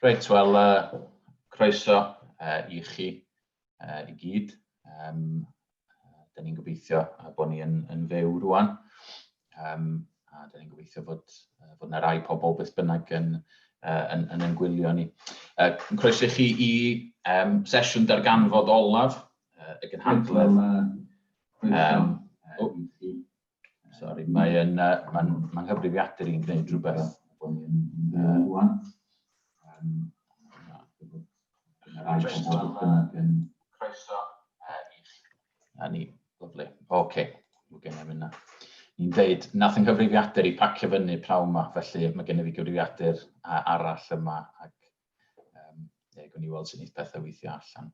Reit, wel, uh, croeso uh, i chi uh, i gyd. Um, da ni'n gobeithio bod ni yn, yn fyw rwan. Um, a da ni'n gobeithio fod, uh, fod yna rai pobl beth bynnag yn, uh, yn, yn, yn gwylio ni. Uh, croeso i chi i um, sesiwn darganfod olaf uh, y gynhadledd. Um, oh, Sorry, mae'n uh, mae'n mae nghyfrifiadur i'n gwneud rhywbeth. Uh, Croeso A ni, lyfli. Oce, okay. mae gen i fyna. Ni'n deud, nath yng nghyfrifiadur i pacio fyny prawn yma, felly mae gen i fi gyfrifiadur arall yma ac um, ie, gwn i weld sut wneith pethau weithio allan.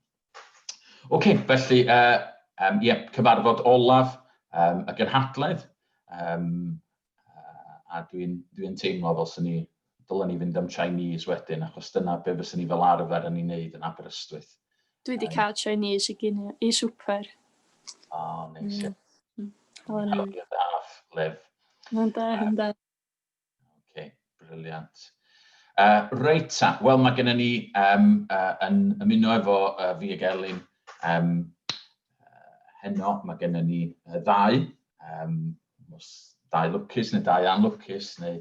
Oce, okay, felly, uh, um, ie, cyfarfod olaf um, y gynhadledd, um, a dwi'n dwi teimlo fel sy'n ni, dylen ni fynd am Chinese wedyn, achos dyna be fyswn ni fel arfer yn ei wneud yn Aberystwyth. Dwi wedi cael Chinese i ginio, i swper. O, oh, neis. Mm. Mm. Liv. Mae'n da, yn da. Ok, brilliant. Uh, reit ta, wel mae gennym ni um, uh, yn ymuno efo uh, fi ag Elin um, uh, heno, mae gennym ni uh, ddau, um, os dau lwcus neu dau anlwcus, neu,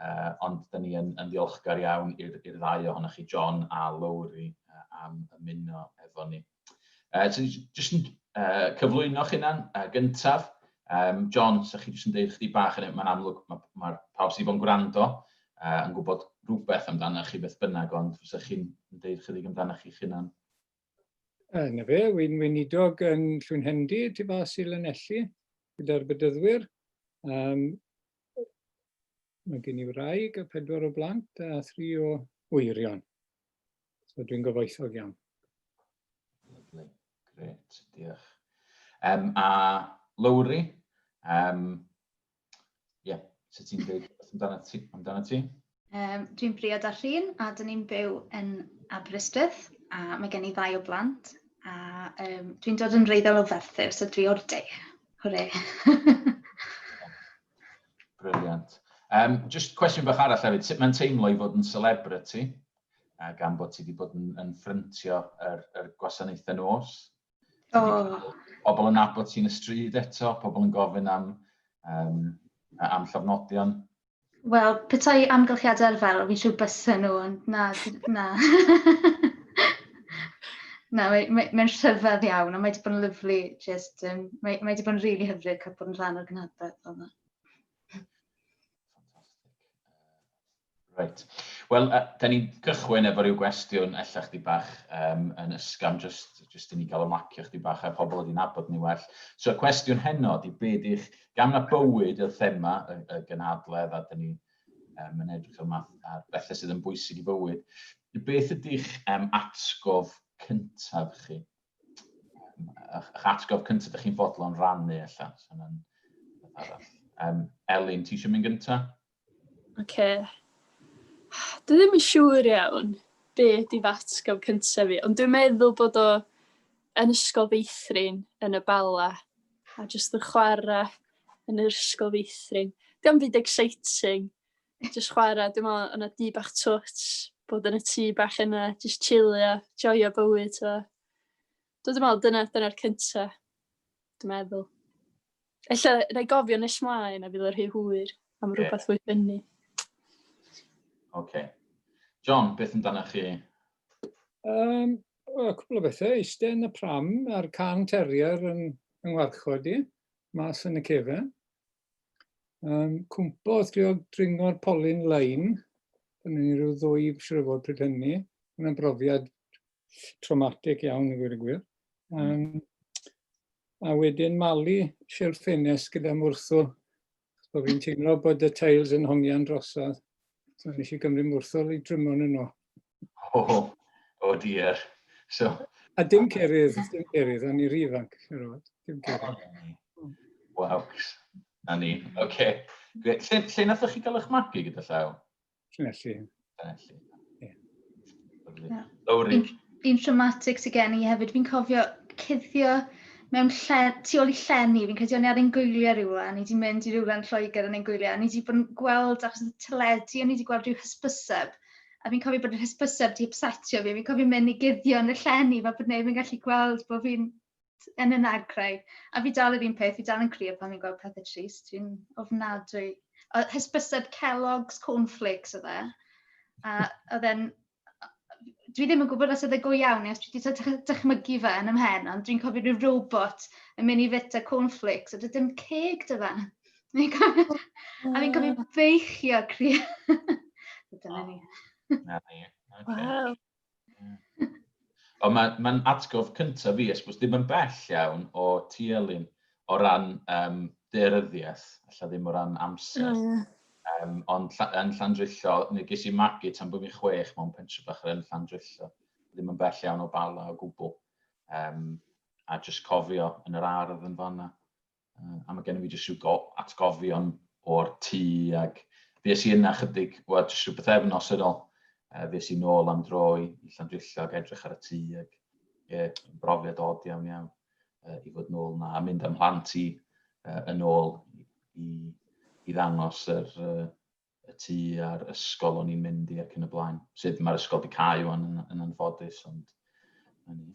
uh, ond da ni yn, yn ddiolchgar iawn i'r ddau ohonoch chi, John a Lowri, uh, am ymuno efo ni. Uh, so, jyst yn uh, cyflwyno'ch hunan uh, gyntaf. Um, John, sa chi jyst yn deud chdi bach, yn mae'n amlwg, mae, mae pawb sydd wedi bod yn gwrando uh, yn gwybod rhywbeth amdano chi beth bynnag, ond fysa chi'n deud chydig amdano chi'ch hunan? Uh, na fe, wy'n weinidog yn Llwynhendy, tu fas i Lanelli, gyda'r bedyddwyr. Um, mae gen i wraig a pedwar o blant a thri o wyrion. So dwi'n gyfoethog iawn. Lovely, great, diolch. Um, a Lowri, um, yeah, sut ti'n dweud beth amdano ti? Amdano ti? Um, dwi'n briod â Rhun a dyn ni'n byw yn Aberystwyth a mae gen i ddau o blant a um, dwi'n dod yn wreiddiol o Ferthyr, so dwi o'r de. Hwre! Brilliant. Um, just cwestiwn bach arall hefyd, sut mae'n teimlo i fod yn celebrity, uh, gan bod ti wedi bod yn, yn ffryntio yr, yr gwasanaethau nos? Oh. Pobl yn nabod ti'n y stryd eto, pobl yn gofyn am, um, am llofnodion. Wel, petai amgylchiadau arferol, fi'n siŵr bysen nhw, ond na, na. na, mae'n mae, mae rhyfedd iawn, ond mae wedi bod yn lyflu, just, um, mae, mae wedi bod yn rili really hyfryd cael bod yn rhan o'r gynhadledd fel yna. Reit. Wel, uh, da ni'n gychwyn efo rhyw gwestiwn ella chdi bach um, yn ysgam, just, just i ni gael ymlacio chdi bach a pobl wedi nabod ni well. So, y cwestiwn heno di be di'ch, gan na bywyd yw'r thema y, y gynhadledd a da ni um, yn edrych yma ar bethau sydd yn bwysig i fywyd, beth ydy'ch um, atgof cyntaf chi? Eich atgof cyntaf ydych chi'n fodlon rannu ella? So, arall. Um, Elin, ti eisiau mynd gyntaf? Oce. Dwi ddim yn siŵr iawn be 'di fy atgof cyntaf fi, ond dwi'n meddwl bod o yn ysgol feithrin yn y Bala, a jyst yn chwarae yn yr ysgol feithrin. Dio'm byd exciting, jyst chwarae, dwi'n meddwl o' 'na dŷ bach twt, bod yn y tŷ bach yna, jyst chilio, joio bywyd t'mo'. Dwi dwi'n meddwl dyna dyna'r cynta, dwi'n meddwl. Ella wna i gofio nes mlaen a fydd o rhy hwyr am yeah. rhywbeth fwy ffynnu. OK. John, beth amdano chi? Um, o, cwpl o bethau. Eistedd yn y pram a'r can terrier yn, yng ngwarchod i, mas yn y cefen. Um, cwmpo wrth drio dringo'r polyn lein, pan o'n i rhyw ddwy siwr o fod pryd hynny. Hwnna'n brofiad traumatic iawn i gweud y gwir. Um, a wedyn malu silff ffenest gyda mwrthwl. So fi'n teimlo bod y tiles yn hongian drosodd. So nes i gymryd mwrthwl i drymo nhw nôl. Oh, oh dear. So, a dim cerydd, dim cerydd, o'n i rhy ifanc, siŵr o fod. Dim cerydd. Waw, na ni, oce. Okay. Lle, lle nathoch chi gael eich magu gyda llaw? Llanelli. Llanelli. Ie. Yeah. Lowri. Un, un traumatic sydd gen i hefyd, fi'n cofio cuddio mewn lle, tu ôl i llenni, fi'n credu o'n i ar ein gwyliau rhywle, a ni wedi mynd i rywle yn Lloegr yn ein gwyliau, a ni wedi bod yn gweld, achos y teledu, o'n i wedi gweld rhyw hysbyseb. A fi'n cofio bod yr hysbyseb 'di ypsetio fi, fi'n cofio mynd i guddio yn y llenni fel bod neb yn gallu gweld bod fi'n yn y nagrau. A fi dal yr un peth, fi dal yn crio pan fi'n gweld pethau trist, fi'n ofnadwy. O, hysbyseb Kellogg's Cornflakes oedd e. A oedd e'n... Dwi ddim yn gwybod os oedd e go iawn neu os dwi wedi dychmygu fe yn 'y mhen, ond dwi'n cofio rhyw robot yn mynd i fita cornflakes a doedd dim ceg 'da fe. A fi'n cofio beichio crio. Dyna ni. Na ni. Okay. Wow. Ond mae'n ma atgof cyntaf fi, I suppose, ddim yn bell iawn o ti, Elin, o ran um, daearyddiaeth, alla ddim o ran amser. Oh, yeah. Um, ond yn Llandrillo, neu ges i magu tan bod fi'n chwech mewn pentre bach yn Llandrillo. Ddim yn bell iawn o Bala o gwbl. Um, a jyst cofio yn yr ardd yn fanna. Uh, a mae gen i fi jyst rhyw atgofion o'r tŷ ac fues i yna chydig, wel, jyst rhyw bythefnos yn ôl. Uh, fues i nôl am dro i, i Llandrillo ac edrych ar y tŷ ac ie, yeah, brofiad od iawn iawn uh, i fod nôl na a mynd am mhlant i uh, yn ôl i, i ddangos yr, uh, y tŷ a'r ysgol o'n i'n mynd i ac yn y blaen. Sydd mae'r ysgol wedi cau wan yn, yn anffodus, ond na ni.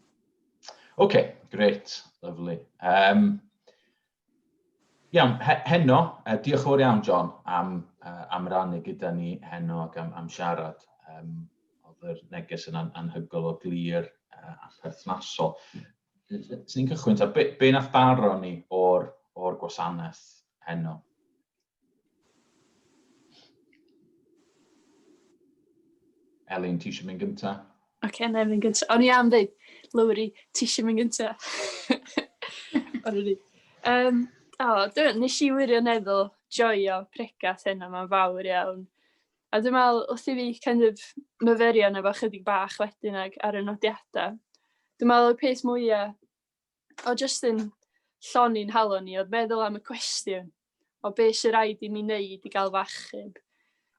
OK, great, lovely. Um, iawn, he heno, uh, diolch yn fawr iawn, John, am, uh, am rannu gyda ni heno ac am, am siarad. Um, oedd yr neges yn an anhygoel o glir uh, a pherthnasol. Sy'n ni'n cychwyn, ta, be, be nath daro ni o'r, or gwasanaeth heno? Elin, ti eisiau mynd gynta? Oce, okay, na i mynd gynta. O'n i am dweud, Lowri, ti eisiau mynd gynta? O'n i. Um, o, dwi, nes i wirioneddol joio pregath hynna, mae'n fawr iawn. A dwi'n meddwl, wrth i fi kind of myfyrio yna fo chydig bach wedyn ag ar y nodiadau, dwi'n meddwl y peth mwyaf o jyst yn llonni'n halon ni oedd meddwl am y cwestiwn o be sy'n rhaid i mi wneud i gael fy achub.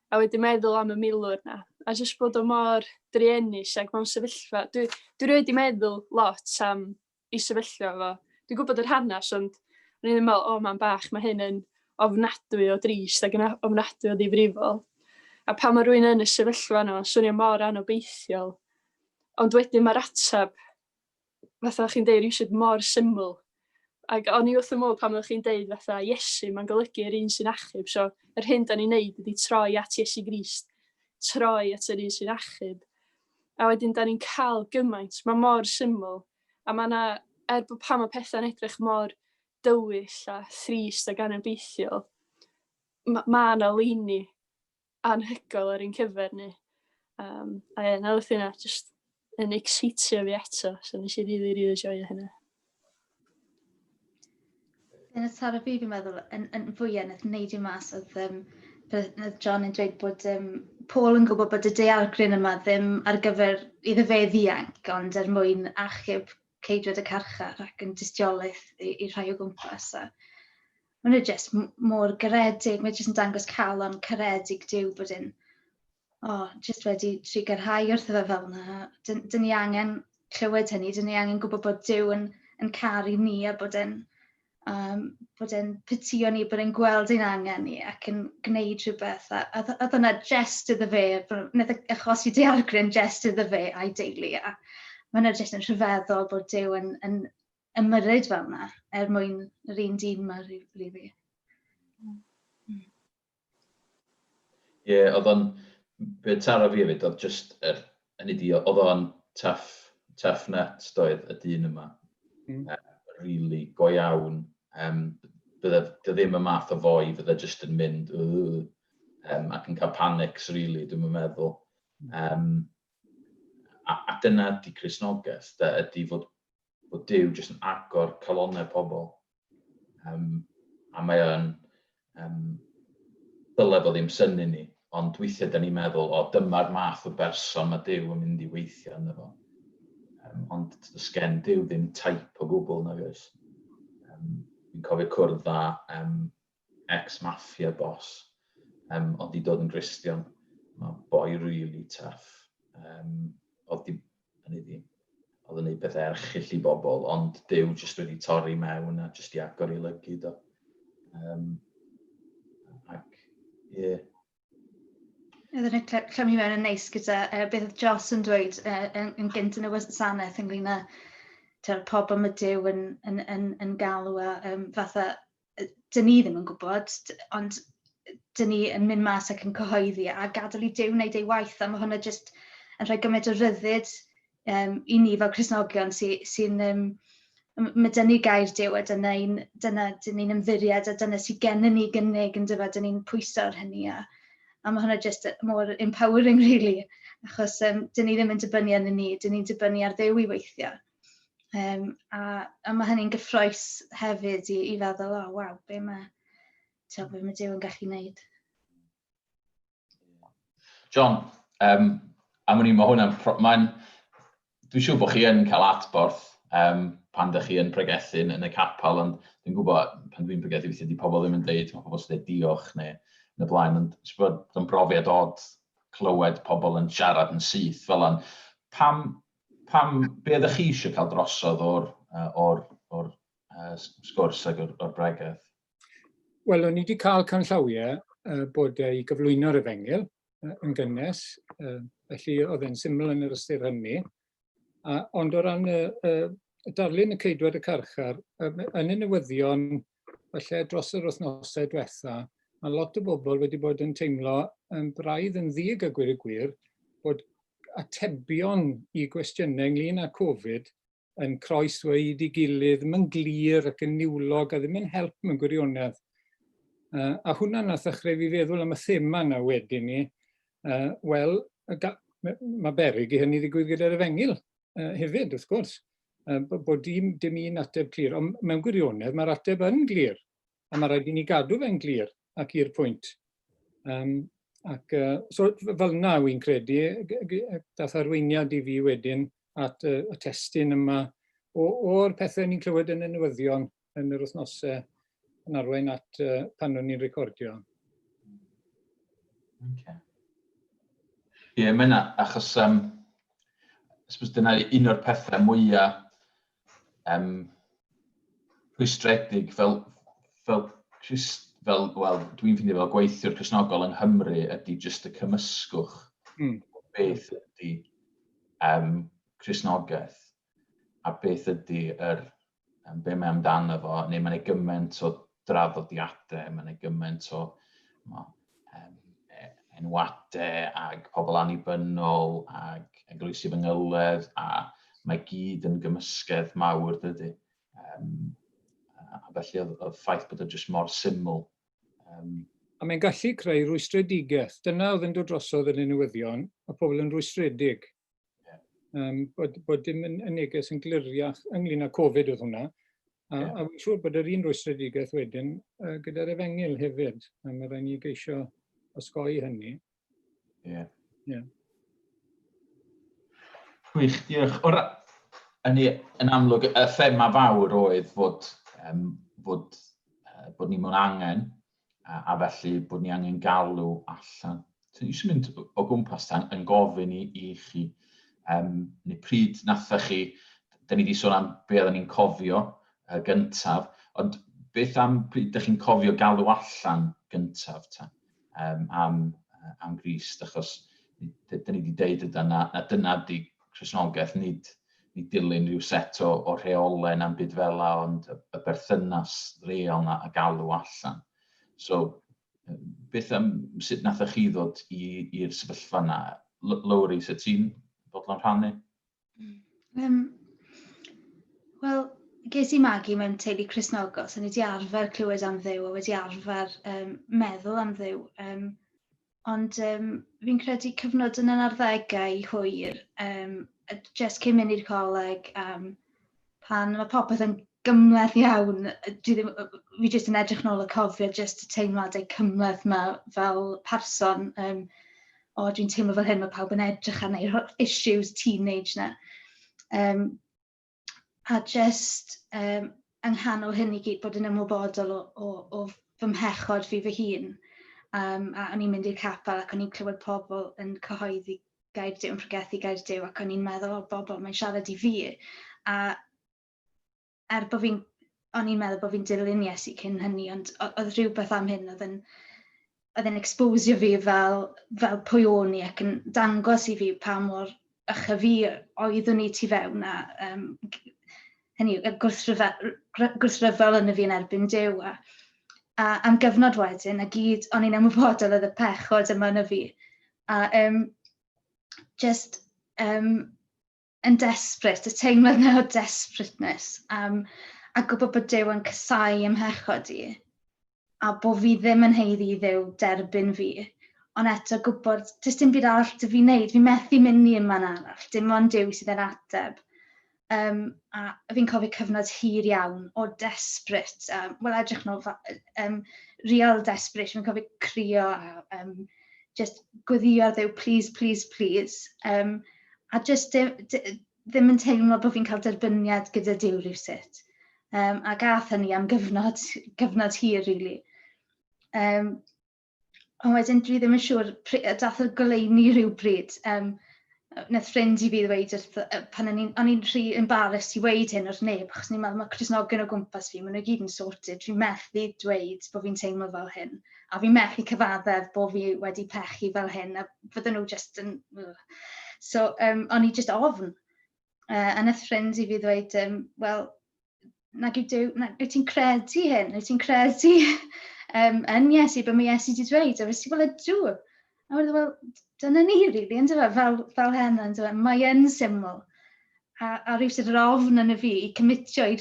A wedyn meddwl am y milwr na. A jyst bod o mor druenus ac mewn sefyllfa. Dwi, dwi rioed 'di meddwl lot am i sefyllfa fo. Dwi'n gwybod yr hanes, ond o'n i'n meddwl, o, mae'n bach, mae hyn yn ofnadwy o drist ac yn ofnadwy o ddifrifol. A pan mae rhywun yn y sefyllfa yna, mae'n swnio mor anobeithiol. Ond wedyn mae'r ateb fatha o'ch chi'n deud rhywsut mor syml. Ac o'n i wrth y modd pan oeddech chi'n deud fatha Iesu, mae'n golygu yr un sy'n achub. So yr hyn da ni'n neud ydy troi at Iesu Grist, troi at yr un sy'n achub. A wedyn da ni'n cael gymaint, mae mor syml. A mae yna, er bod pan mae pethau'n edrych mor dywyll a thrist ac anobeithiol, mae ma yna leini anhygoel ar ein cyfer ni. Um, a ie, na wrth hynna, just yn excitio fi eto, so nes i rili, rili joio hynna. Yn y taro fi, fi'n meddwl, yn, yn fwyaf nath wneud i mas oedd, um, oedd John yn dweud bod um, Paul yn gwybod bod y daeargryn yma ddim ar gyfer iddo fe ddianc, ond er mwyn achub ceidwad y carchar ac yn dystiolaeth i, i rhai o gwmpas. A maen nhw jyst mor garedig, mae jyst yn dangos calon caredig Duw bod e'n oh, jyst wedi trugarhau wrtho fe fel yna. Dyn, dyn ni angen clywed hynny, dyn ni angen gwybod bod Duw yn, yn caru ni a bod e'n um, bod e'n pytio ni, bod e'n gweld ein angen ni ac yn gwneud rhywbeth. A, a, a dyna jest iddo fe, wnaeth e achosi daeargryn jest iddo fe a'i deulu. A mae hwnna jyst yn rhyfeddol bod Duw yn, yn ymyrryd fel yna er mwyn yr un dyn yma, rili. Ie, yeah, oedd o'n, be taro fi hefyd, oedd just, er, hynny di, oedd o'n tough, tough nut, doedd, y dyn yma. Mm. Uh, really, go iawn. Um, bydde, dy ddim y math o foi fydde just yn mynd, uh, um, ac yn cael panics, really, dwi'n meddwl. Um, a, a dyna ydy Cristnogaeth, da, ydy fod bod Duw jyst yn agor calonnau pobl. Um, a mae o'n... Um, dyle fo ddim synnu ni, ond weithiau da ni'n meddwl, o, dyma'r math o berson mae Duw yn mynd i weithio ynddo fo. Um, ond does gen Duw ddim type o gwbl, nag oes. Um, fi'n cofio cwrdd â um, ex-mafia boss, um, oedd di dod yn Gristion. Mae boi really tough. Um, oedd di hynny ydi, oedd yn neud pethau erchyll i bobl, ond Duw jyst wedi torri mewn a jyst i agor ei lygid o. Um, ac, ie. Yeah. Oedd yn clymu mewn yn neis gyda beth oedd Joss yn dweud yn gynt yn y wasanaeth ynglyn â tywed, pobl mae Duw yn, yn, yn, yn galw a fatha, dyn ni ddim yn gwybod, ond dyn ni yn mynd mas ac yn cyhoeddi a gadael i Duw wneud ei waith, a mae hwnna jyst yn rhoi gymaint o ryddid i ni fel Cristnogion sy'n sy mae dyn ni gair Duw a dyna, un, dyna dyn ni'n ymddiried a dyna sydd gennym ni gynnig yn dyfa, dyn ni'n pwyso ar hynny a mae hwnna just mor empowering really, achos dyn ni ddim yn dibynnu arnyn ni, dyn ni'n dibynnu ar Dduw i weithio. A mae hynny'n gyffroes hefyd i feddwl, oh, waw, be mae, be mae Duw yn gallu wneud. John, am wn i, mae hwnna'n... Mae'n, dwi'n siŵr bod chi yn cael adborth pan ydych chi yn pregethu yn y capel, ond dwi'n gwybod pan dwi'n pregethu weithiau di pobl ddim yn deud, mae pobl sy'n deud diolch neu yn y blaen, ond ti'n bod yn brofiad od clywed pobl yn siarad yn syth fel yna. Pam, pam, be ydych chi eisiau cael drosodd o'r, or, or, sgwrs ac o'r bregeth? Wel, o'n i wedi cael canllawiau bod e i gyflwyno'r efengyl yn gynnes, felly oedd e'n syml yn yr ystyr hynny. A, ond o ran y, y, y darlun y ceidwad y carchar, yn y newyddion, falle dros yr wythnosau diwetha, mae lot o bobl wedi bod yn teimlo yn braidd yn ddig a gwir y gwir bod atebion i gwestiynau ynglyn â Covid yn croesweud i gilydd, ddim yn glir ac yn niwlog a ddim yn help mewn gwirionedd. A hwnna nath ddechrau fi feddwl am y thema yna wedyn ni. Wel, mae beryg i hynny ddigwydd gyda'r efengyl hefyd, wrth gwrs. Bod dim un ateb clir, ond mewn gwirionedd mae'r ateb yn glir, a mae rhaid i ni gadw fe'n glir ac i'r pwynt. Ac so fel yna wy'n credu, dath arweiniad i fi wedyn at y testun yma o'r pethau ni'n clywed yn y newyddion yn yr wythnosau yn arwain at pan o'n ni'n recordio. Okay. Ie, yeah, mae yna, achos I suppose dyna un o'r pethau mwyaf rhwystredig fel, Christ, fel, wel, dwi'n ffeindio fel gweithiwr Cristnogol yng Nghymru ydy jyst y cymysgwch beth ydy Cristnogaeth a beth ydy yr, be mae amdano fo, neu mae'n ei gymaint o draddodiadau, mae'n ei gymaint o mo, enwadau ag pobl annibynnol ag eglwysi fy a mae gyd yn gymysgedd mawr, dydy. A felly oedd y ffaith bod o jyst mor syml. A mae'n gallu creu rwystredigaeth. Dyna oedd yn dod drosodd yn y newyddion, y pobl yn rwystredig. Yeah. Bod dim yn neges yn gliriach ynglyn â Covid oedd hwnna. A, yeah. A fi'n siŵr bod yr un rwystredigaeth wedyn gyda'r efengyl hefyd. A mae rhaid ni geisio osgoi hynny. Ie. Yeah. Yeah. Gwych, diolch. O'r, yn, yn amlwg, y thema fawr oedd fod ni mewn angen, a felly bod ni angen galw allan. So, ni eisiau mynd o gwmpas tan yn gofyn i chi, neu pryd nathoch chi, da ni wedi sôn am be oedden ni'n cofio gyntaf, ond beth am pryd ydych chi'n cofio galw allan gyntaf ta, am Grist, achos da ni wedi deud yda na dyna di Cristnogaeth, nid dilyn rhyw set o rheolau na'n byd fel la, ond y berthynas real na a galw allan. So, beth am sut nathoch chi ddod i'r sefyllfa yna? Lowri, sut ti'n fodlon rhannu? Wel, ges i magu mewn teulu Cristnogol, so ni wedi arfer clywed am Dduw a wedi arfer meddwl am Dduw. Ond fi'n credu cyfnod yn yr arddegau hwyr, just cyn mynd i'r coleg, pan mae popeth yn gymhleth iawn, dwi ddim, fi jyst yn edrych nôl a cofio jyst y teimladau cymhleth yma fel person. O, dwi'n teimlo fel hyn, mae pawb yn edrych arna i'r issues teenage na. A jyst yng nghanol hyn i gyd bod yn ymwybodol o fy mhechod fi fy hun. A o'n i'n mynd i'r capel ac o'n i'n clywed pobl yn cyhoeddi gair Duw, yn pregethu gair Duw, ac o'n i'n meddwl, o bobl, mae'n siarad i fi. A er bod fi'n, o'n i'n meddwl bod fi'n dilyn Iesu cyn hynny, ond oedd rhywbeth am hyn oedd yn oedd e'n exposio fi fel, fel pwy o'n i ac yn dangos i fi pa mor ychy fi oeddwn i tu fewn a um, hynny, y gwrthryfel, gwrthryfel yn y fi yn erbyn Duw. A, a am gyfnod wedyn, a gyd o'n i'n ymwybodol oedd y pechod yma yn y fi. A um, just um, yn desperate, y teimlad yna o desperateness, um, a gwybod bod Duw yn casau ym mhechod i, a bod fi ddim yn haeddu i Dduw derbyn fi, ond eto gwybod, does dim byd arall dy fi wneud, fi methu mynd i unman arall, dim ond Duw sydd yn ateb. Um, a fi'n cofio cyfnod hir iawn o desperate, um, wel edrych nôl, um, real desperation, fi'n cofio crio a um, just gweddio ar Dduw, please, please, please. Um, a jyst ddim yn teimlo bod fi'n cael derbyniad gyda Duw rhywsut. Um, a gath hynny am gyfnod, gyfnod hir, really. Um, ond wedyn dwi ddim yn siŵr, dath y goleuni rhywbryd. Um, wnaeth ffrind i fi ddweud wrth, pan o'n i'n i'n rhy embarrassed i weud hyn wrth neb, achos ni'n meddwl mae Cristnogion o gwmpas fi, maen nhw gyd yn sorted, dwi'n methu dweud bod fi'n teimlo fel hyn, a fi'n methu cyfaddef bod fi wedi pechu fel hyn, a fydden nhw just yn... So, um, o'n i just ofn. Uh, a wnaeth ffrind i fi ddweud, um, wel, nag yw Duw, nag wyt ti'n credu hyn, wyt ti'n credu um, yn Iesu, be mae Iesu wedi dweud? A fes i, wel, ydw. A wedyn, wel, dyna ni, really, ynddo fe, fel, fel hen, ynddo fe, mae yn syml. A, a rhywsut yr ofn yn y fi i cymitio i,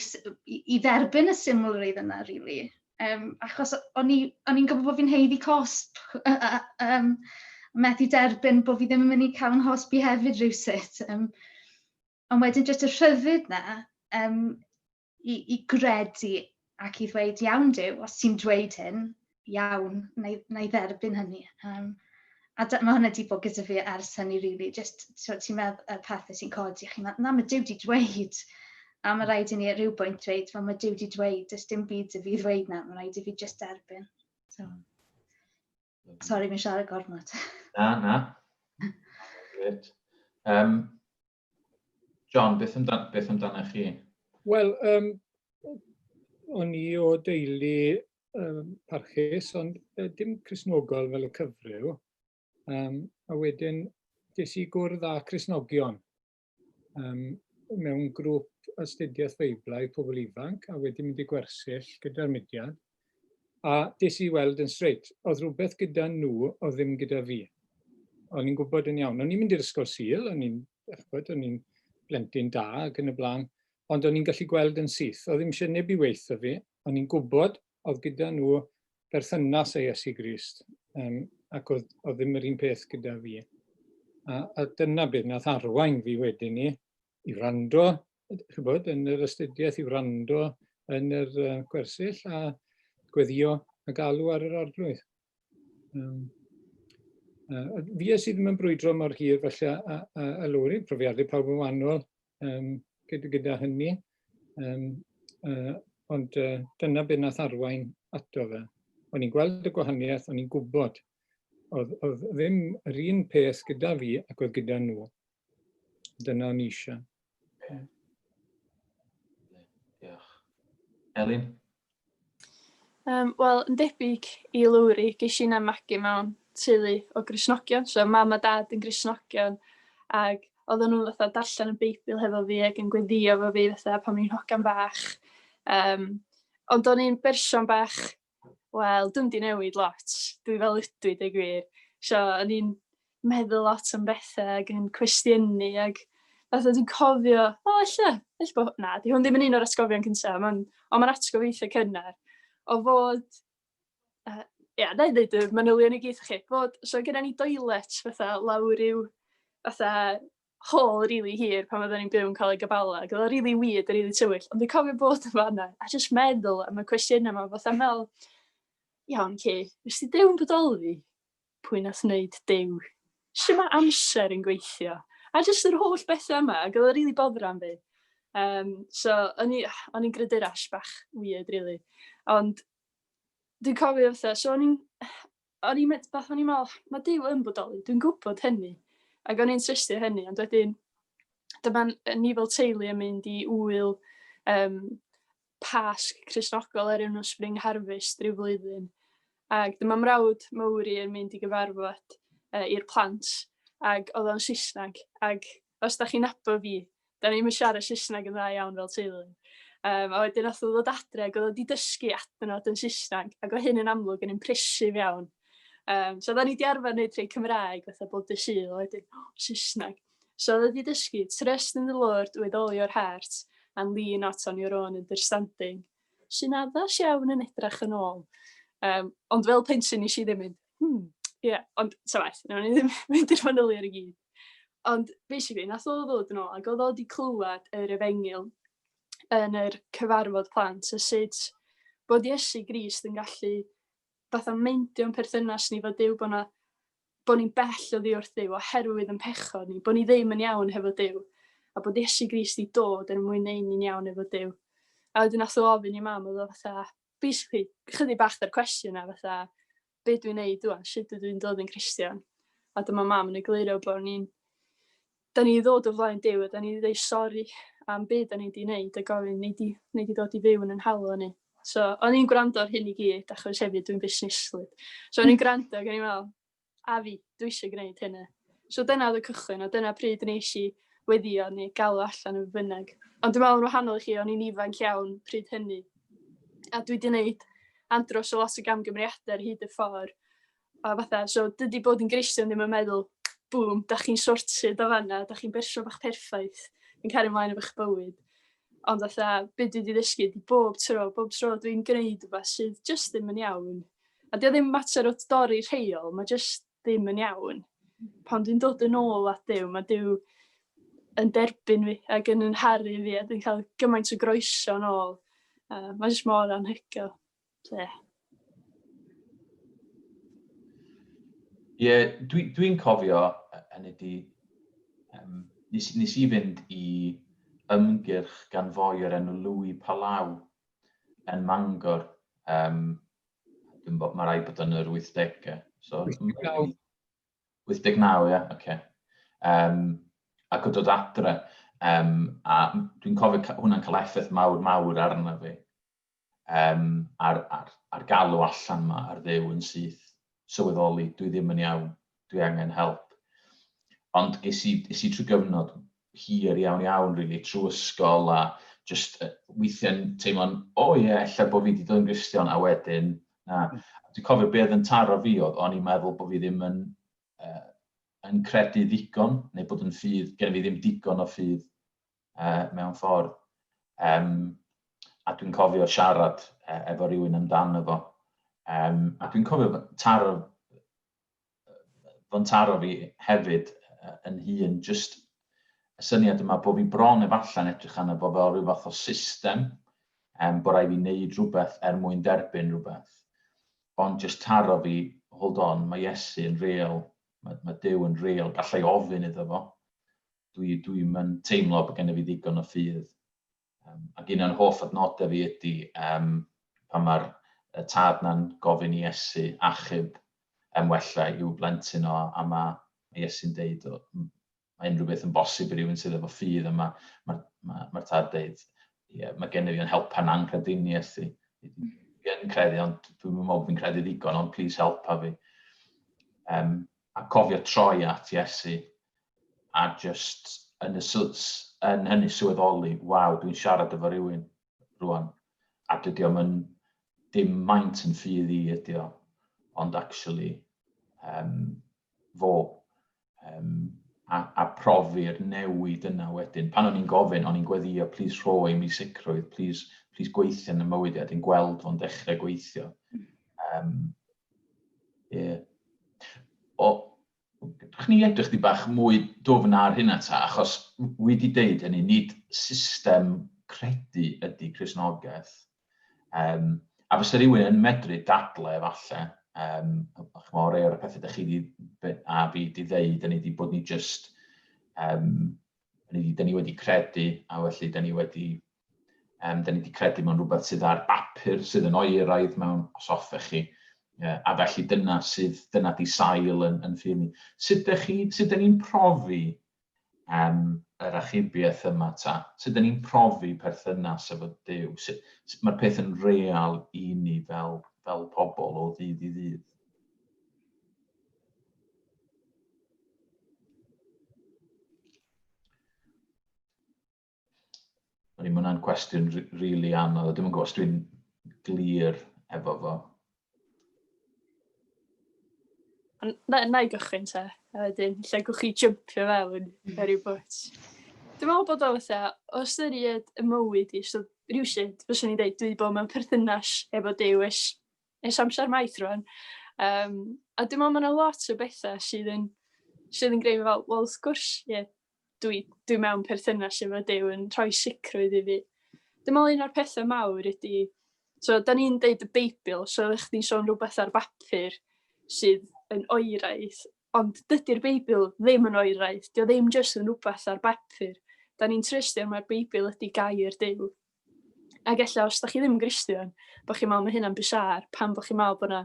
i, i dderbyn y symlrwydd yna, really. Um, achos o'n i'n gwybod bod fi'n heiddi cosb, um, methu derbyn bod fi ddim yn mynd i cael yn hosbi hefyd rhywsut. Um, ond wedyn jyst y rhyddid 'na um, i, i gredu ac i ddweud, iawn Duw, os ti'n dweud hyn, iawn, na i, na i dderbyn hynny. Um, a da, mae hwnna wedi bod gyda fi ers hynny, really. Just, so, ti'n meddwl y pethau sy'n codi, chi'n meddwl, na, mae Duw wedi dweud. A mae rhaid i ni at ryw bwynt dweud, fel mae Duw wedi dweud, does dim byd i fi ddweud na, mae rhaid i fi just derbyn. So. Sorry, fi'n siarad gormod. Na, na. Great. Um, John, beth amdan, beth amdano chi? Wel, um, o'n i o deulu um, parchus, ond uh, dim Cristnogol fel y cyfryw. Um, a wedyn, des i gwrdd â Cristnogion um, mewn grŵp astudiaeth Feiblaidd pobl ifanc a wedi mynd i gwersyll gyda'r mudiad. A des i weld yn straight, oedd rhywbeth gyda nhw oedd ddim gyda fi. O'n i'n gwybod yn iawn. O'n i'n mynd i'r ysgol Sul, o'n i'n o'n i'n blentyn da ac yn y blaen, ond o'n i'n gallu gweld yn syth. Oedd ddim eisiau neb i weithio fi, o'n i'n gwybod oedd gyda nhw berthynas â Iesu Grist, um, ac oedd, oedd ddim yr un peth gyda fi. A, a dyna beth nath arwain fi wedyn ni i wrando, chybod, yn yr astudiaeth, i wrando yn yr uh, gwersyll a gweddio a galw ar yr arglwydd. Um, uh, fi sydd ddim yn brwydro mor hir felly a, a, a, a Lowri, profiadau pawb yn wahanol um, gyda, gyda hynny. Um, uh, ond uh, dyna beth nath arwain ato fe. O'n i'n gweld y gwahaniaeth, o'n i'n gwybod. Oedd, oedd ddim yr un peth gyda fi ac oedd gyda nhw. Dyna o'n i eisiau. Yeah. Diolch. Elin? Um, Wel, yn debyg i Lowri, ges i na magu mewn teulu o Gristnogion, so mam a dad yn Gristnogion, ac oedden nhw'n fatha darllen y Beibl hefo fi ac yn gweddio efo fi fatha pan o'n i'n hogan bach. Um, ond o'n i'n berson bach, wel, dwi'm di newid lot, dwi fel ydw i, dweud gwir. So, o'n i'n meddwl lot am bethau ac yn cwestiynu ac fatha dwi'n cofio, o oh, ella, ella bod, na, di hwn ddim yn un o'r atgofion cyntaf, mae'n, ond mae'n atgof eitha cynnar, o fod, uh, ia, na i ddeud y manylion i gyd chi, fod, so gyda ni toilet fatha lawr i'w, fatha hall rili really hir pan oedden ni'n byw yn Coleg y Bala, ac oedd o'n rili really weird a rili really tywyll, ond dwi'n cofio bod yn fanna, a just meddwl am y cwestiynau yma, fatha meddwl, iawn, ci, nes ti Duw'n bodoli? Pwy nath wneud Duw? Sut mae amser yn gweithio? A jyst yr holl bethau yma, ac oedd o'n rili boddran fi. Um, so, o'n i'n grydyras bach weird, really. Ond dwi'n cofio fatha, so o'n i'n, o'n i'n fath o'n i'n meddwl, mae Duw yn bodoli, dwi'n gwybod hynny. Ac o'n i'n trystio hynny, ond wedyn, dyma ni fel teulu yn mynd i ŵyl um, Pasg Cristnogol ar enw Spring Harvest rhyw flwyddyn. Ac dyma mrawd mawr i yn mynd i gyfarfod i'r plant, ac oedd o'n Saesneg. Ac os da chi'n nabod fi, da ni'm yn siarad Saesneg yn dda iawn fel teulu. A wedyn nath o ddod adre ac oedd o wedi dysgu adnod yn Saesneg, ac oedd hyn yn amlwg yn impressive iawn. So oedden ni wedi arfer wneud rhai Cymraeg fatha bob dydd Sul, a wedyn, oh, Saesneg. So oedd o wedi dysgu, trust in the Lord with all your heart and lean not on your own understanding, sy'n addas iawn yn edrach yn ôl. Ond fel plentyn nes i ddim mynd, ie, yeah, ond ta waeth, nawn ni ddim mynd i'r manylion i gyd. Ond basically, nath o ddod yn ôl, ac oedd o wedi clywed yr efengyl yn yr cyfarfod plant, a sut bod Iesu Grist yn gallu fatha mendio'n perthynas ni fo Duw, bod, na, bod ni'n bell oddi wrth Dduw oherwydd yn pechod ni, bod ni ddim yn iawn hefo Duw, a bod Iesu Grist i dod er mwyn neud ni'n iawn efo Duw. A wedyn nath o ofyn i mam, oedd o fatha, basically, chydig bach da'r cwestiwn na, fatha, be dwi'n neud ŵan, sut ydw i'n dod yn Cristion? A dyma mam yn egluro bod ni'n, da ni ddod o flaen Duw a da ni ddeud sori am be da ni wedi wneud a gofyn nei di, nei di dod i fyw yn yn halon ni. So, o'n i'n gwrando ar hyn i gyd, achos hefyd dwi'n busneslyd. So, o'n i'n gwrando ac o'n i'n meddwl, a fi, dwi eisiau gwneud hynna. So dyna oedd y cychwyn, a dyna pryd wnes i weddio neu galw allan yn bynnag. Ond dwi'n meddwl yn wahanol i chi, o'n i'n ifanc iawn pryd hynny. A dwi wedi gwneud andros o lot o gamgymeriadau ar hyd y ffordd. A fatha, so dydy bod yn Gristion ddim yn meddwl, bŵm, da chi'n sorted o fanna, da chi'n berson bach perffaith, yn cario ymlaen efo'ch bywyd. Ond fatha, be dwi wedi ddysgu ydy bob tro, bob tro dwi'n gwneud rhywbeth sydd jyst ddim yn iawn. A 'di o ddim mater o dorri rheol, mae jyst ddim yn iawn. Pan dwi'n dod yn ôl at Duw, mae Duw yn derbyn fi ac yn yn haru fi a dwi'n cael gymaint o groeso yn ôl. Mae jyst mor anhygoel. So, yeah. Ie, yeah, dwi'n dwi, cofio, hynny di, nes i fynd i ymgyrch gan foi o'r enw Louis Palau yn Mangor. Dwi'n bod, mae rhaid bod yn yr 80au. So, 89. 89, ie, oce. Okay. Ac o dod adre, a dwi'n cofio hwnna'n cael effaith mawr mawr arno fi. A'r, ar, ar galw allan ma ar Dduw yn syth, sylweddoli, dwi ddim yn iawn, dwi angen help. Ond ges i, ges i trwy gyfnod hir iawn iawn, really, trwy ysgol a just weithiau'n teimlo'n, o oh, ie, yeah, ella bod fi wedi dod yn Gristion, a wedyn, na. Dwi'n cofio beth yn taro fi oedd, o'n i'n meddwl bod fi ddim yn, yn credu ddigon, neu bod yn ffydd, gen fi ddim digon o ffydd mewn ffordd. A dwi'n cofio siarad efo rhywun amdano fo. A dwi'n cofio taro, fo'n taro fi hefyd yn hun, jyst y syniad yma bod fi bron efallai'n edrych arno fo fel rhyw fath o system, bod rhaid fi wneud rhywbeth er mwyn derbyn rhywbeth. Ond jyst taro fi, hold on, mae Iesu yn real, mae Duw yn real, gallai ofyn iddo fo. Dwi, dwi'm yn teimlo bod gennym fi ddigon o ffydd. Ac un o'n hoff adnodau fi ydy pan mae'r tad na'n gofyn i Iesu achub wella i'w blentyn o, a mae Iesu'n deud, o, mae unrhyw beth yn bosib i rywun sydd efo ffydd, a mae'r ma, ma, ma tad deud, ie, yeah, mae gennym fi yn helpa'n anghrediniaeth i. Fi yn credu, ond dwi'n meddwl bod fi'n credu ddigon, ond please helpa fi. A cofio troi at Iesu, a just yn, y, yn hynny sylweddoli, waw, dwi'n siarad efo rhywun rwan, a dydy o'm yn, dim maint yn ffydd i ydy o, ond actually fo, a profi'r newid yna wedyn. Pan o'n i'n gofyn, o'n i'n gweddïo, please rho i mi sicrwydd, please, please gweithio yn y mywyd i, a dwi'n gweld fo'n dechrau gweithio. Yeah. O, Gewch ni edrych di bach mwy dwfn ar hynna ta, achos wi di deud hynny, nid system credu ydy Cristnogaeth. A fysa rhywun yn medru dadle efallai, ch'mo', rhai o'r pethau dych chi di, a fi di ddeud, hynny di bod ni just, hynny di, da ni wedi credu, a felly da ni wedi da ni wedi credu mewn rhywbeth sydd ar bapur, sydd yn oeraidd mewn, os hoffech chi. A felly dyna sydd, dyna di sail yn ffydd ni. Sut ydych chi, sut ydyn ni'n profi yr achubiaeth yma ta? Sut ydyn ni'n profi perthynas efo Duw? Sut, sut mae'r peth yn real i ni fel fel pobl o ddydd i ddydd? O'n i'n hwnna'n cwestiwn rili really anodd. Dwi'n gwybod os dwi'n glir efo fo. Na, na i gychwyn te, a wedyn lle gwch chi jympio fewn ar ryw bwt. Dwi'n meddwl bod o fatha, o ystyried y mywyd i, so rhywsut, fyswn i'n dweud, dwi wedi bod mewn perthynas efo Duw ers, ers amser maith rwan. Um, a dwi'n meddwl mae yna lot o bethau sydd yn, sydd yn greu fi fel, wel, wrth gwrs, ie, yeah, dwi, dwi mewn perthynas efo Duw yn rhoi sicrwydd i fi. Dwi'n meddwl un o'r pethau mawr ydy, so da ni'n deud y Beibl, so ydych chdi'n sôn rhywbeth ar bapur sydd yn oeraidd, ond dydy'r Beibl ddim yn oeraidd, dio ddim jyst yn rhywbeth ar bapur. Da ni'n trystio mae'r Beibl ydy gair Duw. Ac ella os da chi ddim yn Gristion, bod chi'n meddwl mae hynna'n bizarre, pam bod chi'n meddwl bod yna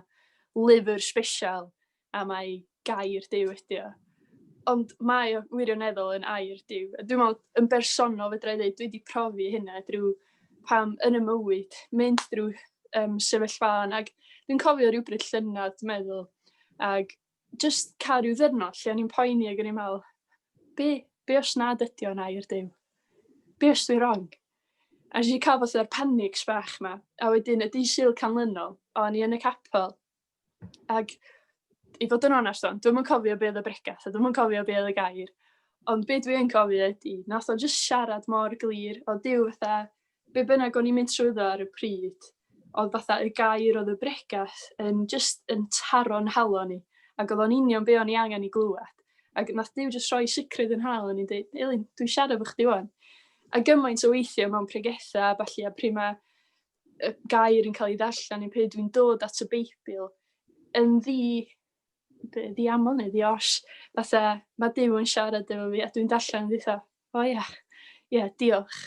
lyfr special a mai gair Duw ydy o. Ond mae o wirioneddol yn air Duw. A dwi'n meddwl, yn bersonol fedra i ddeud, dwi wedi profi hynna drwy pam yn y mywyd, mynd drwy um, sefyllfaon, ac dwi'n cofio rhywbryd llynedd, dwi'n meddwl, ac just cael rhyw ddyrnod lle o'n i'n poeni ac o'n i'n meddwl, be, be os nad ydy o'n air Duw? Be os dwi'n wrong? A nes i cael fatha'r panics bach ma, a wedyn y dydd Sul canlynol, o'n i yn y capel, Ac i fod yn onest o'n, dwi'm yn cofio be oedd y bregath a dwi'm yn cofio be oedd y gair. Ond be dwi yn cofio ydy, nath o jyst siarad mor glir, o Duw fatha, be bynnag o'n i'n mynd trwyddo ar y pryd, oedd fatha y gair oedd y bregath yn jyst yn taro'n halon i, ac oedd o'n union be o'n i angen i glywed. Ac nath Duw jyst rhoi sicrwydd yn halon i'n dweud, Elin, dwi'n siarad efo chdi wan. A gymaint o weithiau mewn pregethau a ballu, a pryd mae y gair yn cael ei ddarllen neu pryd dwi'n dod at y Beibl yn ddi, ddiaml neu ddi-os, fatha mae Duw yn siarad efo fi a dwi'n darllen yn dweud, o ia, ia, diolch.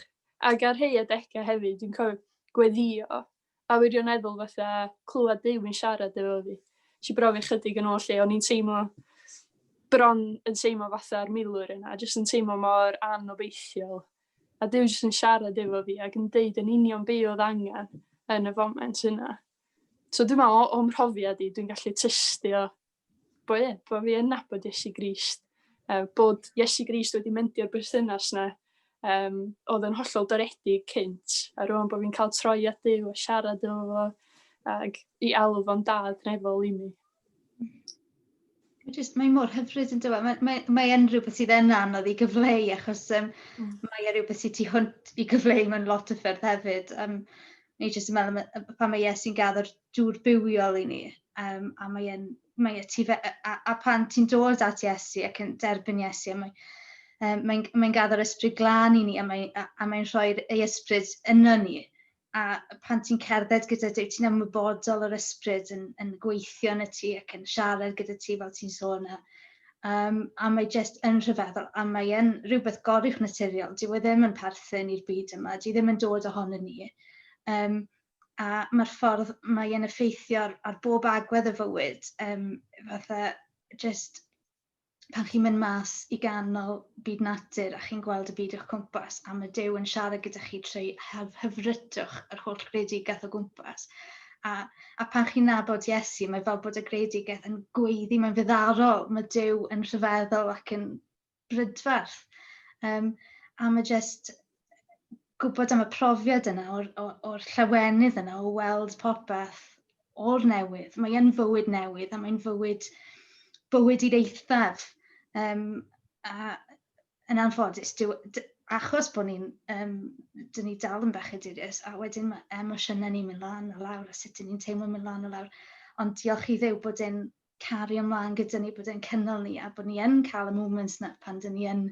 Ac ar rhai adegau hefyd, dwi'n cofio gweddio a wirioneddol fatha clywed Duw yn siarad efo fi. Nes i brofi chydig yn ôl lle o'n i'n teimlo bron yn teimlo fatha'r milwr yna, jyst yn teimlo mor anobeithiol. A Duw jyst yn siarad efo fi ac yn deud yn union be oedd angen yn y foment yna. So dwi'n meddwl, o'm mhrofiad i, dwi'n gallu tystio bod, ie, bod fi yn nabod Iesu Grist. Bod Iesu Grist wedi mendio'r berthynas na um, oedd yn hollol doredig cynt. A rwan bod fi'n cael troi at Duw a siarad efo fo ac i alw fo'n dad nefol i mi. Just, mae mor hyfryd yn dweud. Mae, mae, mae yn rhywbeth sydd yn anodd i gyfleu achos um, mae e rhywbeth sydd tu hwnt i gyfleu mewn lot o ffyrdd hefyd. Um, ni jyst yn meddwl pan mae Iesu'n gaddo'r dŵr bywiol i ni, um, a mae e'n mae e tu fe, a, a pan ti'n dod at Iesu ac yn derbyn Iesu, a mae, um, mae'n mae gaddo'r ysbryd glân i ni, a mae'n a, a mae rhoi'r ei ysbryd yno ni, a pan ti'n cerdded gyda Duw, ti'n ymwybodol o'r ysbryd yn, yn gweithio yn y ti ac yn siarad gyda ti fel ti'n sôn. A, um, a mae jyst yn rhyfeddol, a mae yn rhywbeth goruwch naturiol. Dyw e ddim yn perthyn i'r byd yma, dyw e ddim yn dod ohono ni. Um, a mae'r ffordd mae e'n effeithio ar, ar bob agwedd y fywyd, um, fatha just pan chi'n mynd mas i ganol byd natur a chi'n gweld y byd o'ch cwmpas a mae Duw yn siarad gyda chi trwy hyfrydwch yr holl greadigaeth o gwmpas. A, a pan chi'n nabod Iesu, mae fel bod y greadigaeth yn gweiddi, mae'n fyddarol, mae Duw yn rhyfeddol ac yn brydferth. Um, a mae jyst gwybod am y profiad yna, o'r, or, or llawenydd yna, o weld popeth o'r newydd. Mae yn fywyd newydd a mae'n fywyd, bywyd i'r eithaf. Um, a yn anffodus, dyw, achos bod ni'n, um, dyn ni dal yn bechadurus, a wedyn mae emosiynau ni'n mynd lan a lawr, a sut dyn ni'n teimlo'n mynd lan a lawr. Ond diolch i Dduw bod e'n cario ymlaen gyda ni, bod e'n cynnal ni, a bod ni yn cael y moments na pan dyn ni yn,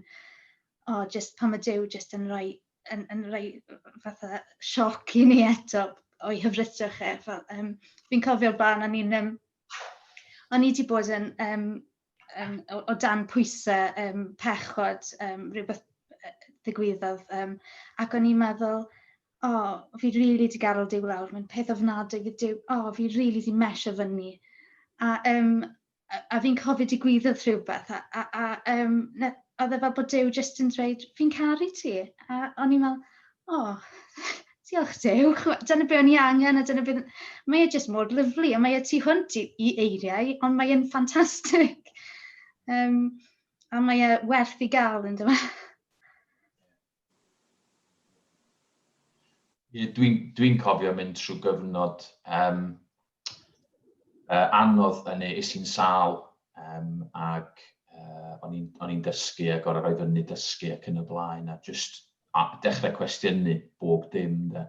oh, just pan mae Duw just yn rhoi, yn, yn rhoi fatha sioc i ni eto o'i hyfrydwch e. Fel, um, fi'n cofio'r blaen, o'n i'n, um, o'n i wedi bod yn, um, um, o, o dan pwysau um, pechod, um, rhywbeth ddigwyddodd, um, ac o'n i'n meddwl, o, oh, fi rili really 'di gadael Duw lawr, mae'n peth ofnadwy i Duw, o, oh, fi rili really 'di mesio fyny. A, um, a, a fi'n cofio digwyddodd rhywbeth, a, a, a um, ne, oedd e fel bod Duw jyst yn dweud, fi'n caru ti. A o'n i'n meddwl, o, oh, Diolch Duw, dyna be o'n i angen a dyna be... Mae e jyst mor lyfli a mae e tu hwnt i, i eiriau, ond mae e'n ffantastig. Um, a mae e werth i gael yn dyma. Ie, dwi'n dwi cofio mynd trwy gyfnod um, anodd yn ei, es i'n sâl um, ac o'n i'n dysgu ac gorau rhoi fyny dysgu ac yn y blaen a just a dechrau cwestiynu bob dim. De.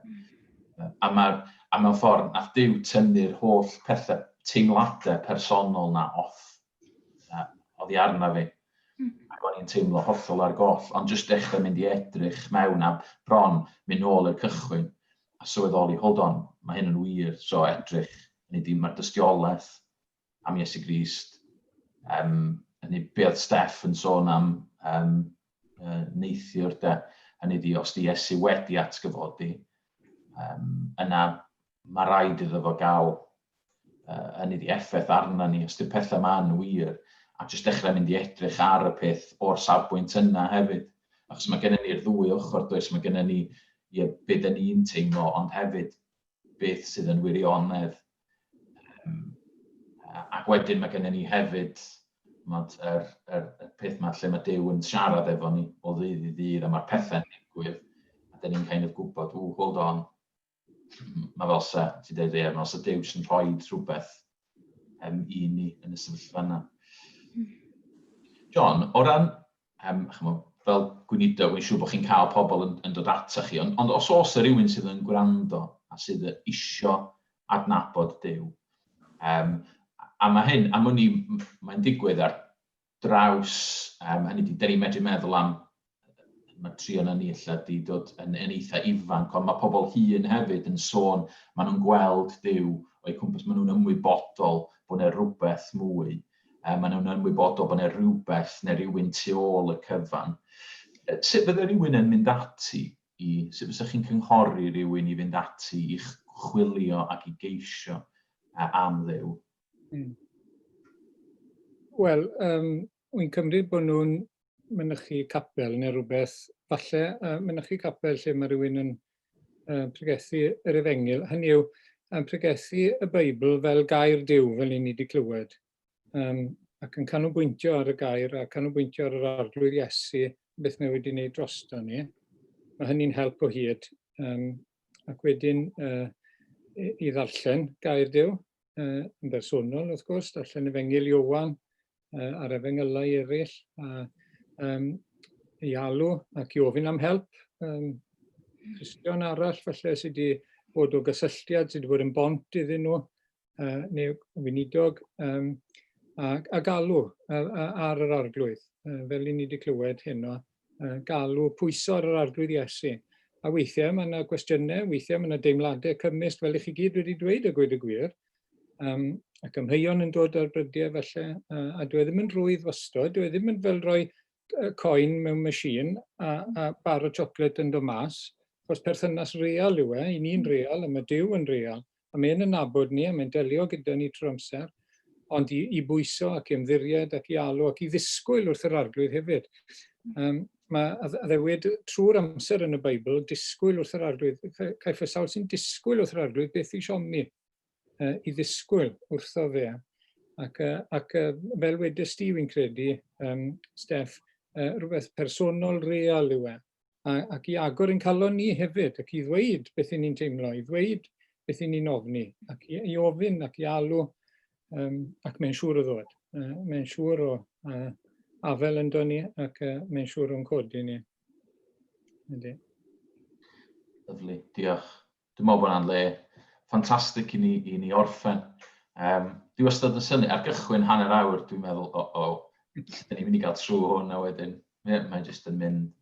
A, ma, a mewn ffordd, nath Duw tynnu'r holl pethau, teimladau personol na off oddi arna fi. Ac o'n i'n teimlo hollol ar goll, ond jyst dechrau mynd i edrych mewn a bron mynd nôl i'r cychwyn a sylweddoli, hold on, mae hyn yn wir, so edrych, neu di, mae'r dystiolaeth am Iesu Grist, um, hynny be oedd Steff yn sôn am um, neithiwr de, hynny di, os di Iesu wedi atgyfodi, um, yna mae rhaid iddo fo gael hynny di effaith arna ni, os di'r pethau ma'n wir, a jyst dechrau mynd i edrych ar y peth o'r safbwynt yna hefyd. Achos mae gennym ni'r ddwy ochr, does, mae gennym ni ie, be da ni'n teimlo, ond hefyd beth sydd yn wirionedd. Um, ac wedyn mae gennym ni hefyd mod, yr, yr, y peth yma lle mae Duw yn siarad efo ni o ddydd i ddydd, a mae'r pethau'n digwydd, a da ni'n kind of gwybod, ww, hold on, mae fel sa, ti'n dweud, ie, mae fel sa Duw jyst yn rhoi rhywbeth um, i ni yn y sefyllfa yna. John, o ran, um, chymod, fel gweinidog, wy'n siŵr bod chi'n cael pobl yn, yn dod ata chi, ond, ond os oes rhywun sydd yn gwrando a sydd isio adnabod Duw, um, a mae hyn, am wn i, mae'n digwydd ar draws, um, hynny di, da ni'n medru meddwl am, mae tri o'n ni ella di dod yn, yn eitha ifanc, ond mae pobl hŷn hefyd yn sôn, maen nhw'n gweld Duw o'i cwmpas, maen nhw'n ymwybodol bod yna rhywbeth mwy, um, maen nhw'n ymwybodol bod yna rhywbeth neu rhywun tu ôl y cyfan. Sut fydde rhywun yn mynd ati i, sut fysa chi'n cynghori rhywun i fynd ati i chwilio ac i geisio am Dduw? Wel, um, wy'n cymryd bod nhw'n mynychu capel neu rhywbeth, falle uh, mynychu capel lle mae rhywun yn uh, pregethu yr efengyl, hynny yw, yn pregethu y Beibl fel gair Duw, fel ni wedi clywed, um, ac yn canolbwyntio ar y gair a canolbwyntio ar yr arglwydd Iesu, beth mae wedi wneud drosto ni. Mae hynny'n help o hyd. Um, ac wedyn uh, i, i ddarllen gair Duw, uh, yn bersonol wrth gwrs, darllen Efengyl Iowan uh, a'r efengylau eraill, a um, i alw ac i ofyn am help. Um, Cristion arall falle sydd wedi bod o gysylltiad, sydd wedi bod yn bont iddyn nhw, uh, neu weinidog, um, a, a galw ar yr arglwydd, uh, fel i ni wedi clywed heno, uh, galw pwyso ar yr arglwydd Iesu. A weithiau mae yna gwestiynau, weithiau mae yna deimladau cymysg, fel i chi gyd wedi dweud a gweud y gwir, um, ac amheuon yn dod ar brydiau felly, uh, a dwi e ddim yn rhwydd wastod, dwi e ddim yn fel rhoi coin mewn machine a, a bar o chocolate yn dod mas, achos perthynas real yw e, i ni'n real, a mae Duw yn real, a mae'n yn nabod ni, a mae'n delio gyda ni trwy'r amser, ond i, i bwyso ac i ymddiried ac i alw ac i ddisgwyl wrth yr arglwydd hefyd. Um, mae addewid trwy'r amser yn y Beibl, disgwyl wrth yr arglwydd. Caiff y sawl sy'n disgwyl wrth yr arglwydd beth i siomi, uh, i ddisgwyl wrtho fe. Ac, uh, ac uh, fel wedes di, wy'n credu, um, Steff, uh, rhywbeth personol real yw e. A, ac i agor ein calon ni hefyd, ac i ddweud beth i ni'n teimlo, i ddweud beth i ni'n ofni, ac i, i ofyn ac i alw, um, ac mae'n siŵr o ddod. Uh, mae'n siŵr o uh, afel ynddo ni, ac uh, mae'n siŵr o'n codi ni. Ydy. Lyfli, diolch. Dwi'n meddwl bod hwnna'n le ffantastig i ni, i ni orffen. Um, dwi wastad yn synnu, ar gychwyn hanner awr, dwi'n meddwl, o, o, dyn ni'n mynd i gael trwy hwn a wedyn, yeah, mae jyst yn mynd.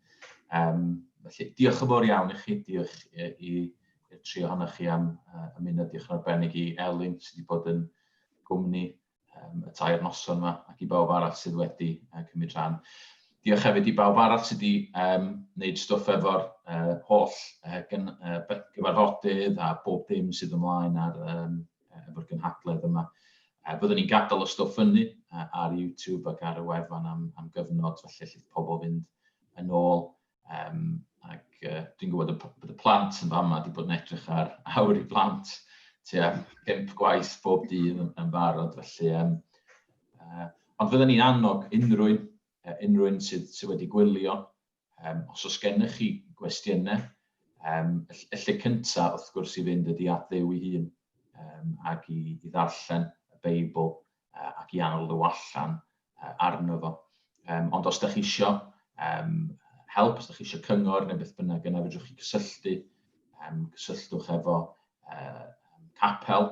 Um, felly, diolch yn fawr iawn i chi, diolch i'r tri ohonoch chi am uh, ymuno, diolch yn arbennig i Elin sydd wedi bod yn gwmni um, y tair noson yma ac i bawb arall sydd wedi uh, cymryd rhan. Diolch hefyd i bawb arall sydd wedi um, wneud stwff efo'r uh, holl uh, gyn, uh, gyfarfodydd a bob dim sydd ymlaen ar, um, efo'r gynhadledd yma. Uh, byddwn ni'n gadael y stwff fyny uh, ar YouTube ac ar y wefan am, am gyfnod, felly allith pobl fynd yn ôl. Um, ac uh, Dwi'n gwybod y, bod y plant yn fama wedi bod yn edrych ar Awr i Blant tua pump gwaith bob dydd yn, yn barod, felly... Um, ond fydden ni'n annog unrhyw un, unrhyw un sydd, sydd wedi gwylio, um, os oes gennych chi gwestiynau, um, y, y lle cyntaf wrth gwrs i fynd ydy at Dduw ei hun, um, ac i, i ddarllen y Beibl uh, ac i alw allan arno fo. Um, ond os da chi isio um, help, os da chi isio cyngor neu beth bynnag, yna fedrwch chi cysylltu, um, cysylltwch efo uh, capel,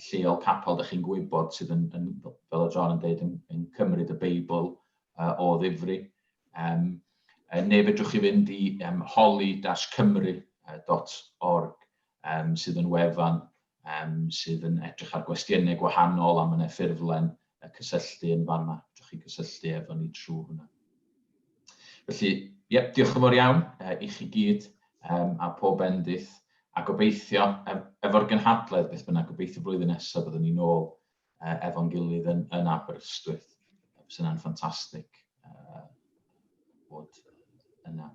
lleol capel da chi'n gwybod sydd yn, yn, fel o John yn dweud, yn, yn cymryd y Beibl uh, o ddifri. Um, neu fedrwch chi fynd i um, holi-cymru.org um, sydd yn wefan um, sydd yn edrych ar gwestiynau gwahanol a mae yna ffurflen y cysylltu yn fanna. Fedrwch chi cysylltu efo ni trwy hwnna. Felly, ie, yep, diolch yn fawr iawn uh, i chi gyd um, a pob bendith a gobeithio, efo'r gynhadledd beth bynnag, gobeithio blwyddyn nesaf byddwn ni'n ôl uh, efo'n gilydd yn, yn Aberystwyth. Fysa hynna'n ffantastig uh, bod yna.